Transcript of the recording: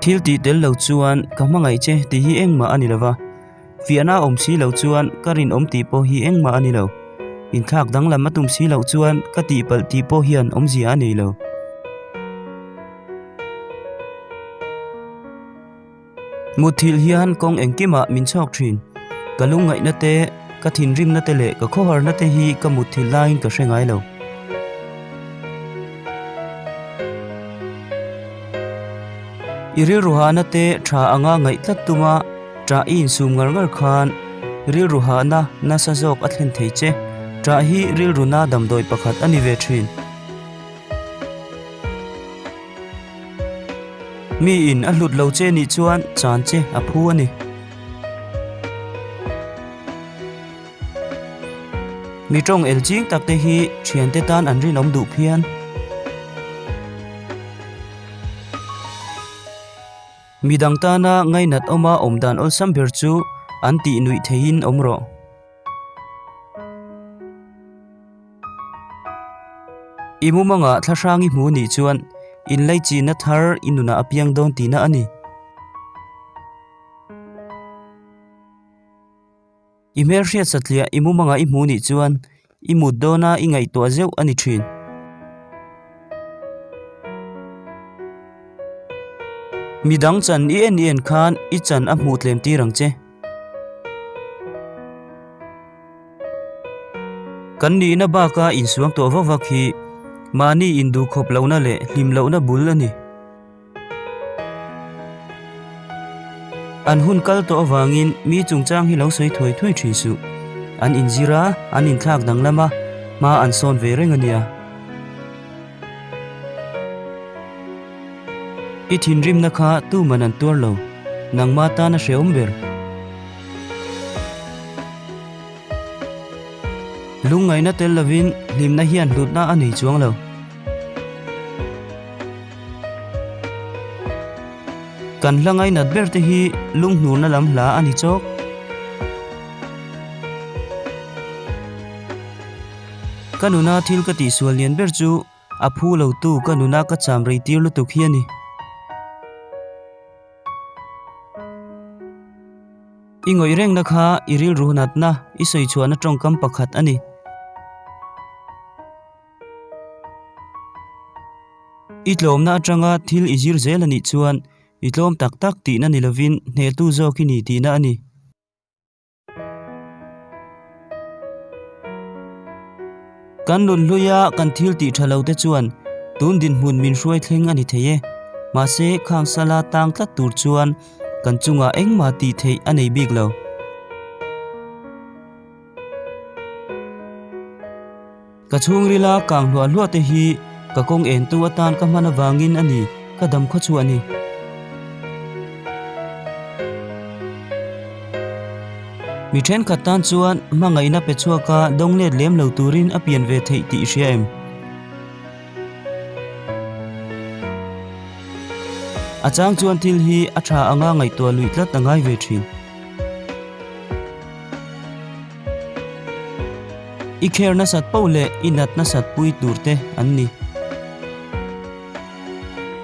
Thil tih tel lo chuan ka hmangaih che tih hi engmah a ni lo va, fiahna a awm si lo chuan ka rinawm tih pawh hi engmah a ni lo. Inthlak danglam a tum si loh chuan ka tihpalh tih pawh hian awmzia a nei lo. Mutthilh hian kawng engkimah min chhawk thin. Ka lungngaihna te, ka thinrimna te leh ka khawharna te hi ka mutthilh laiin ka hre ngai lo. I rilru hahna te tha anga ngaih tlat tuma ṭah i insum ngar ngar khan rilru hahna nasa zawk a thlen thei che. Ṭah hi rilru na damdawi pakhat a ni ve thin. Mi in a hlut lo che nih chuan chan che a phu a ni. Mi tawng el ching tak te hi thiante tan an rinawm duh phian. Mi dang tana ngainat awma awm dan awlsam ber chu an tih nuih theihin awm rawh. I mumangah thlahrang i hmu nih chuan inlaichinna thar i nunah a piang dawn tihna a ni. I hmelhriat satliah i mumangah i hmu nih chuan i mut dawna i ngaihtuah zeuh a ni thin. Midang chan i en i en khan i chan a hmuh tlem tir ang che. Kan nihna baka insuang tawh vak vak hi mahni induhkhawp lohna leh hlim lohna bul a ni. An hun kal tawh avangin mi chungchang hi lo sawi thuai thuai thin suh. An inzir a, an inthlak danglam a, hma an sawn ve reng a nia. I thinrimna kha tuman an tuar lo, nangma tan a hrehawm ber. Lungngaihna tel lovin hlimna hian hlutna a nei chuang lo. Kan hla ngainat ber te hi lunghnurna lam hla a ni chawk. Ka nuna thil ka tihsual lian ber chu a phu lo tu ka nuna ka cham rei tir lutuk hi a ni. I ngawih rengna kha i rilru natna i sawi chhuahna tawngkam pakhat a ni. I tlawmna atanga thil i zir zel a nih chuan i tlawm tak tak tihna ni lovin hnehtu zawk i ni tihna a ni. Kan nun hluia kan thil tih tha lo te chuan tun dinhmun min hruai thleng a ni thei e. Mahse, khang sala tang tlat tur chuan kan chungah engmah tih theih a nei bik lo. Ka chhungrila kang hluah hluah te hi ka kawng entu atan ka hman avangin a ni ka dam khaw chu a ni. Mi thenkhat tan chuan hmangaihna pe chhuaka dawng let lem lo turin a pian ve theih tih i hria em? A chang chuan thil hi a tha anga ngaihtuah luih tlat a ngai ve thin. I kher nasat poh leh i nat nasat pui tur te an ni.